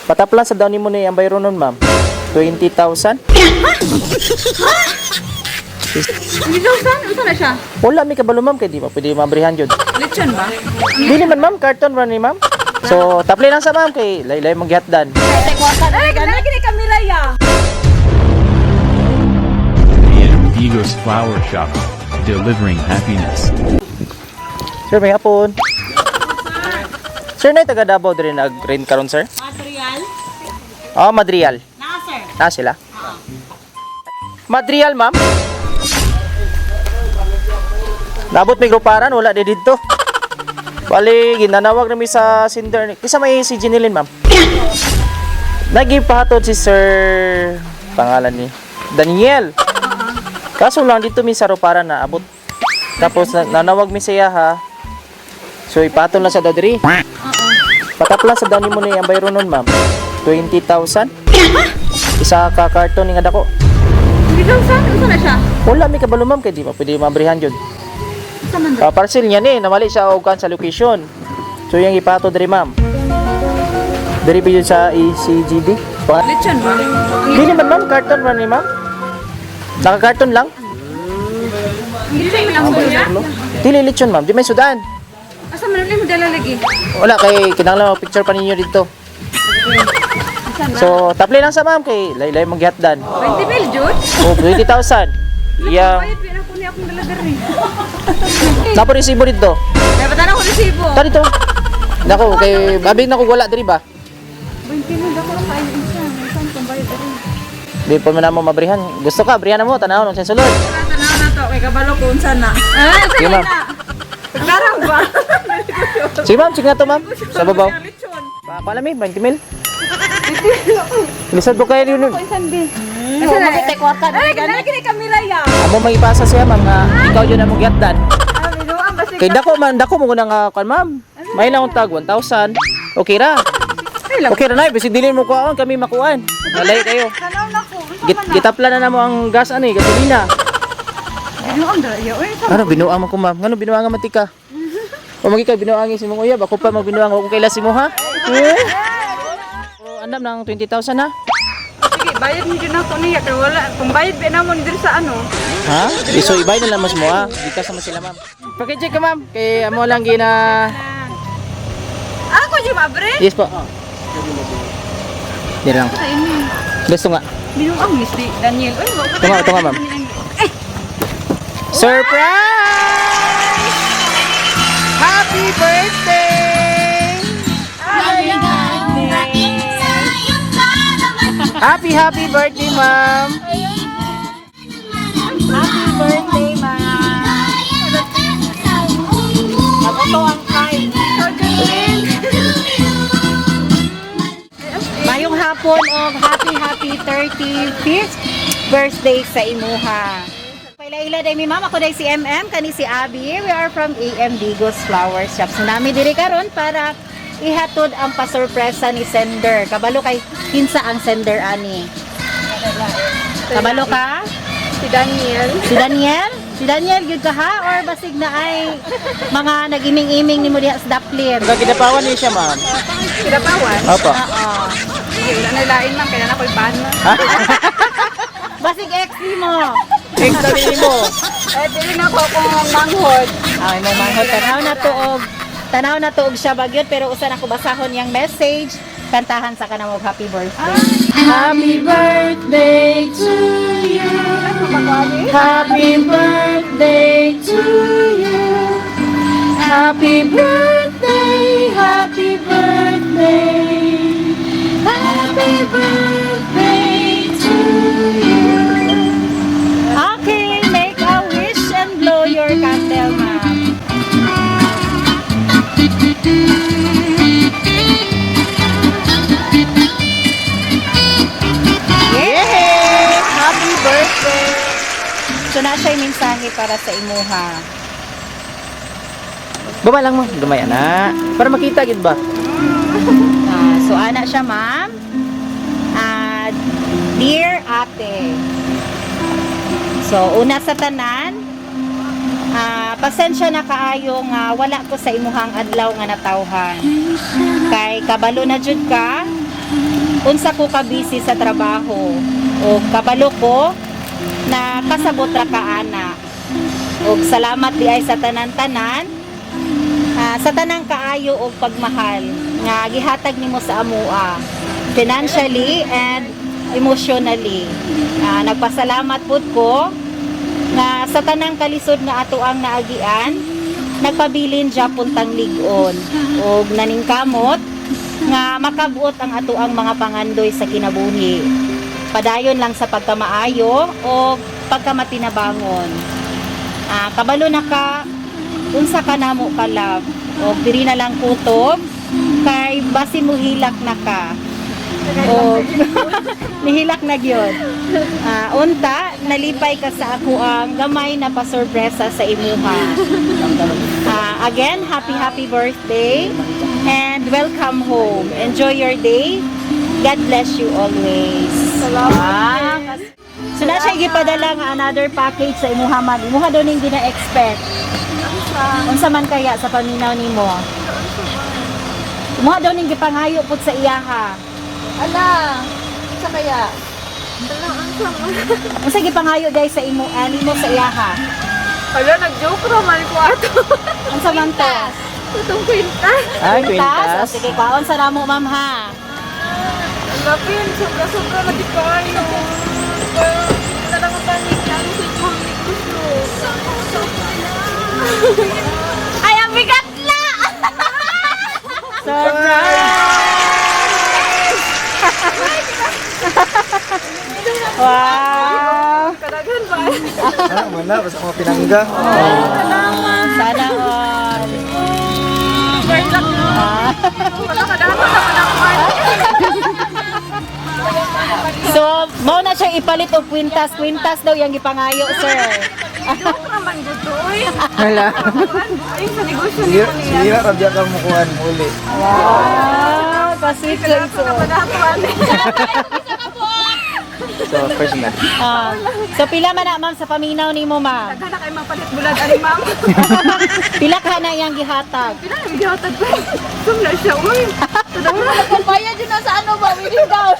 Patapla sa daw nimo ni ang bayro nun, ma'am. 20,000? 20,000? Unsa na siya? Wala mi kabalo, ma'am, kay di pa pwede mabrihan jud. Lechon ba? Dili man, ma'am, carton ra ni, ma'am. So, tapli lang sa ma'am kay laylay mong gihatdan. Ay, ganun kini kamera ya. AM Vigos Flower Shop, delivering happiness. Sir, may hapon. Sir, nay taga Davao diri nag-rent karon, sir? Material? Oh, Madrial. Na, sir. Na sila. Madrial, ma'am. Nabot may gruparan, wala di dito. Bali, ginanawag na mi sa sender. Kisa may si Jinilin, ma'am. Nagipahatod si Sir, pangalan ni Daniel. Kaso lang dito mi sa Ruparan na abot. Tapos nanawag mi siya ha. So ipatol na sa dadri. Patapla sa dani mo ni ang bayro nun, ma'am. 20,000. Isa ka karton nga dako. 20,000? Unsa na siya? Wala mi kabalo, ma'am, kay di pa pwede mabrihan jud. Unsa man Ah, parcel niya ni, namali siya og kan sa location. So yung ipato diri, ma'am. Diri pa yun sa ECGD. Lechon ba? Dili man, ma'am, karton man ni ma'am. Naka-karton lang. Lechon man ang niya? Dili lechon, ma'am, di may sudan. Asa man mo dala lagi? Wala kay kinahanglan mag picture pa ninyo dito. Unsa na? So tapli lang sa ma'am kay laylay mong gihatdan. 20 mil jud? Oh, 20,000. Yeah. Bayad pa ako ni akong dala diri. Napo resibo dito. Dapat na ako resibo. Ta dito. Nako kay abi na ko wala diri ba? 20 mil dako ra kayo unsa? Unsa kung bayad diri? Di pa man namo mabrihan. Gusto ka brihan na mo tan-awon unsa sulod. Tanaw na to kay kabalo ko unsa na. Ah, Sige, ma'am. Karang ba? Sige, ma'am, sige na to, ma'am. Sa babaw. Lechon. Pa mi 20 mil. Lisod ko kayo yun. Unsan bi? Asa na? Ay, ganun kini kamera ya. Amo mangipasa siya, ma'am, nga ikaw yun ang mong gihatdan. Ah, binuang basig. Kay dako man, dako mo nga kan, ma'am. May lang akong tag 1,000. Okay ra. Okay ra na, bisig dili mo kuan kami makuan. Nalay kayo. Tanaw na ko. Unsa Git man na? gitapla na namo ang gas ani, gasolina. Binuang dala ya. Uy, Ano binuang man ko, ma'am? Ngano binuang man tika? O magi ka binuang si mong uyab, ako pa magbinuang ako kaila si mo ha. Eh? Pero andam ng 20,000 ha. Sige, bayad mo dyan ako niya. Kaya wala, kung bayad ba na mo diri sa ano. Ha? So ibay na lang mas mo ha. Gikas naman sila, ma'am. Paki-check ka, ma'am. Kay amo lang gina. Ako dyan, abre. Yes po. Di lang. Sa ini. Gusto nga. Binuang Miss Daniel. Uy, wala Tunga, tunga, ma'am. Surprise! Happy birthday! Happy, happy birthday, ma'am! Happy birthday, ma'am. Mabuto ang kain. Mayong hapon og happy happy 35th birthday sa imuha. Paila-ila day mi, ma'am, ako day si MM kani si Abby. We are from AM Digos Flower Shop. So nami diri karon para ihatod ang pasurpresa ni sender. Kabalo kay kinsa ang sender ani? Kabalo ka? Si Daniel. Si Daniel? Si Daniel, gyud ka ha? Or basig na ay mga nag-iming-iming nimo diha sa Daplin? Hanggang ginapawan niya siya, ma'am. Kinapawan. Opo. Oo. Sige, wala na lain, ma'am. Kaya na ako'y pan. Basig ex nimo. Ex na din mo. Eh, dili na ako akong manghod. Ay mo manghod, tanaw na tuog siya bagyot pero usa na ko basahon yang message kantahan sa kanang og happy birthday. Happy birthday to you. Happy birthday to you. Happy birthday, happy birthday. Happy birthday to you. Okay, make a wish and blow your candle, ma'am. Yay! Happy birthday! So na siya yung mensahe para sa imuha. Baba lang mo, gamay ana. Para makita gid ba? Ah, so ana siya, ma'am. Ah, dear ate. So una sa tanan, pasensya na kaayo nga wala ko sa imuhang adlaw nga natawhan. Kay kabalo na jud ka unsa ko ka busy sa trabaho o kabalo ko na kasabot ra ka ana. Og salamat di ay sa tanan-tanan, sa tanang kaayo og pagmahal nga gihatag nimo sa amoa financially and emotionally. Nagpasalamat pud ko nga sa tanang kalisod nga ato ang naagian, nagpabilin japon tang lig-on og naningkamot nga makabuot ang ato ang mga pangandoy sa kinabuhi. Padayon lang sa pagkamaayo o pagkamatinabangon. Kabalo na ka unsa ka namo ka love o diri na lang kutob kay basin mo hilak na ka o nihilak na gyud. Unta nalipay ka sa ako ang gamay na pasurpresa sa imuha. Again, happy happy birthday and welcome home. Enjoy your day. God bless you always. Salamat. So na siya gipadala nga another package sa imuha, ma'am. Imuha daw ning gina-expect. Unsa man kaya sa paminaw nimo? Imuha daw ning gipangayo pud sa iyaha. Ala, sa kaya? Ala, ang sama. Unsa gipangayo dai sa imo nimo sa iyaha? Ala, nag-joke ra man ko ato. Unsa man to? Itong kwintas. Ay, O, kwintas. sige, kwaon sa namo, ma'am, ha. Ala, Pin, sobra-sobra lagi kayo. Pero, talagang panig na sa inyong negosyo. Ay, ang bigat na! Surprise! Wow! Kadaghan ba? Ah, wala. Basta mga pinangga. Sana all. Girl lang no. Wala kadaghan pa naman ako. So, mao na siya ipalit og kwintas. Kwintas daw yang gipangayo, sir. Joke naman gusto, uy. Hala. Ay, sa negosyo niyo niya. Sira, rabya ka mukuhan muli. Wow! Pa-sweet so ito. Kadaghan. So, personal. So pila man na, ma'am, sa paminaw nimo, ma'am? Daghan na kayo mapalit bulad ani, ma'am. Pila ka na iyang gihatag? Pila na gihatag ko. Sum na siya, uy. Pambayad yun na sa ano ba? Wedding gown.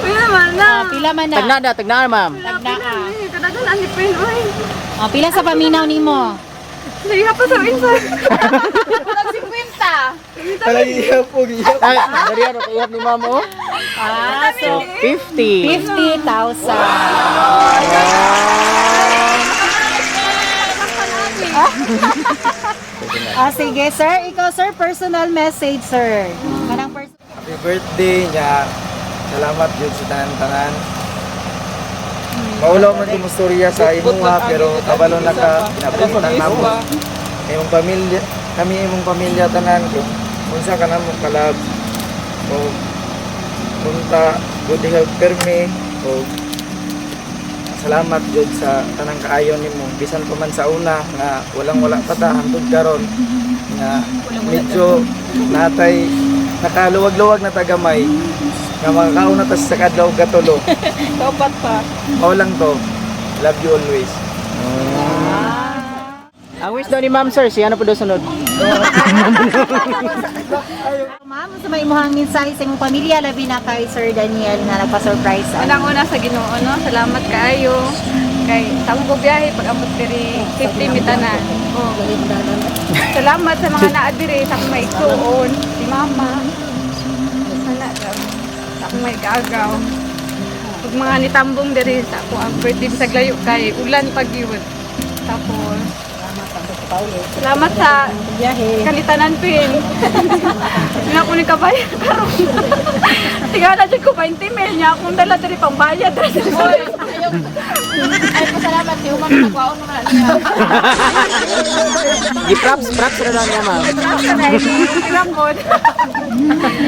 Uy naman na. Pila man na? Tagna na, tagna na, ma'am. Tagna ah. Ay, kadaghan ani Pin, uy. Pila sa paminaw nimo? Naiha pa sa insa. Walang 50. Talaga ihap po, ihap. Ay, dali ano, kaihap ni ma'am, oh. So 50. 50,000. Sige, sir. Ikaw, sir, personal message, sir. Kanang Happy birthday niya. Salamat yun sa tanan-tanan. Maulaw man kong istorya sa imuha pero kabalo na ka kinabuhitan namo. Imong pamilya, kami imong pamilya tanan kung unsa ka namo kalab o punta good health permi o salamat jud sa tanang kaayo nimo bisan pa man sa una nga walang wala pa ta hantod karon nga medyo natay nakaluwag-luwag na tagamay nga makakaon na ta sa kadlaw katulo. Kaupat pa. Mao lang to. Love you always. Ang wish daw ni ma'am, sir, si ano po daw sunod? Ma'am, sa may imuhang mensahe sa imong pamilya, labi na kay Sir Daniel nga nagpa-surprise. Unang-una sa Ginoo no, salamat kaayo. Kay sa among biyahe pag abot diri 50 mitanan. Oh. Salamat sa mga naa diri sa akong maigsuon, si Mama. Sana sa akong maigagaw. Ug mga nitambong diri sa ako ang birthday bisag layo kay ulan pag yun. Tapos salamat sa kanitanan pin. Nga ko ni kabayan karon. Tingala jud ko 20 mil niya akong dala diri pangbayad. Ay, pasalamat. Di umang nagwaon naman na niya. Gi-props, props na daw niya, ma'am. Ramon.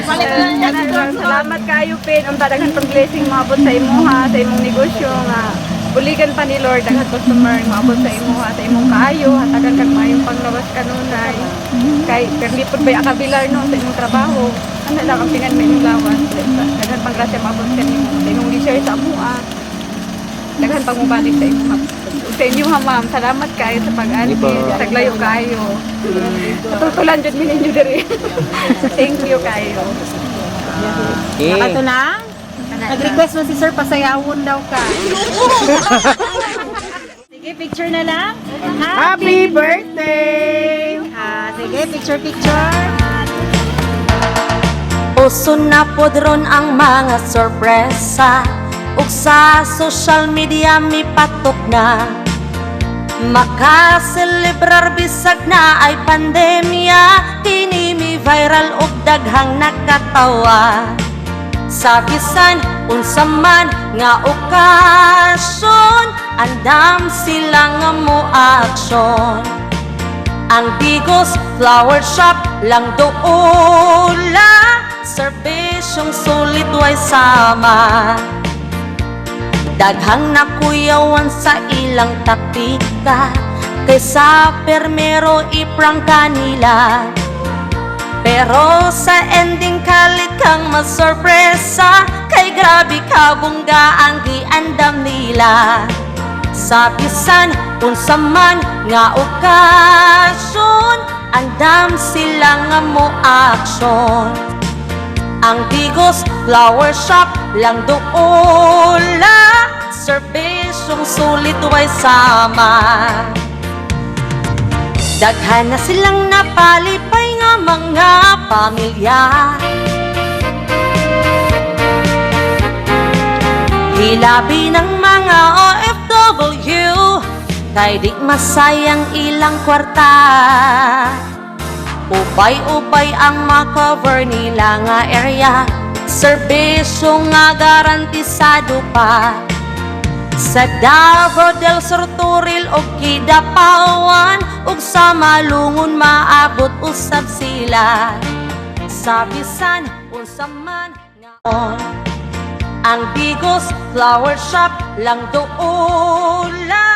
Palit na niya si Salamat kayo, Pin. Ang daghan pang blessing maabot sa imuha, sa imong negosyo nga buligan pa ni Lord daghan customer maabot sa imuha, sa imong kaayo, hatagan kag maayong panglawas kanunay. Kay perli pud bay akabilar no sa imong trabaho. Ano lang ang pingan may imong lawas. Daghan pang grasya maabot sa imo, sa imong gi-share sa amoa. Daghan pang mobalik sa imo. Sa inyo ha, ma'am. Salamat kaayo sa pag-anhi. Di ba? Taglayo kaayo. Katultulan jud mi ninyo diri. Thank you kaayo. Okay. Nakato na? Nag-request man si sir, pasayawon daw ka. Sige, picture na lang. Happy birthday! Ah, sige, picture, picture. Uso na pod ron ang mga sorpresa ug sa social media mipatok na. Makaselebrar bisag na ay pandemya, kini mi viral og daghang nakatawa. Sa bisan unsa man nga okasyon, andam sila nga mo aksyon. Ang Digos Flower Shop lang doula, serbisyong sulit way sama. Daghang nakuyawan sa ilang taktika, kaysa permero iprangka nila. Pero sa ending kalit kang masorpresa, kay grabe kabungga ang giandam nila. Sa bisan unsa man nga okasyon, andam sila nga mo aksyon. Ang Digos Flower Shop lang doula, serbisyong sulit way sama. Daghan na silang napalipay nga mga pamilya. Hilabi ng mga OFW, kay di masayang ilang kwarta. Ubay-ubay ang makover nila nga area, serbisyo nga garantisado pa. Sa Davao del Sur, Turil o Kidapawan ug sa Malungon maabot usab sila. Sa bisan unsa man nga on, ang Digos Flower Shop lang doula.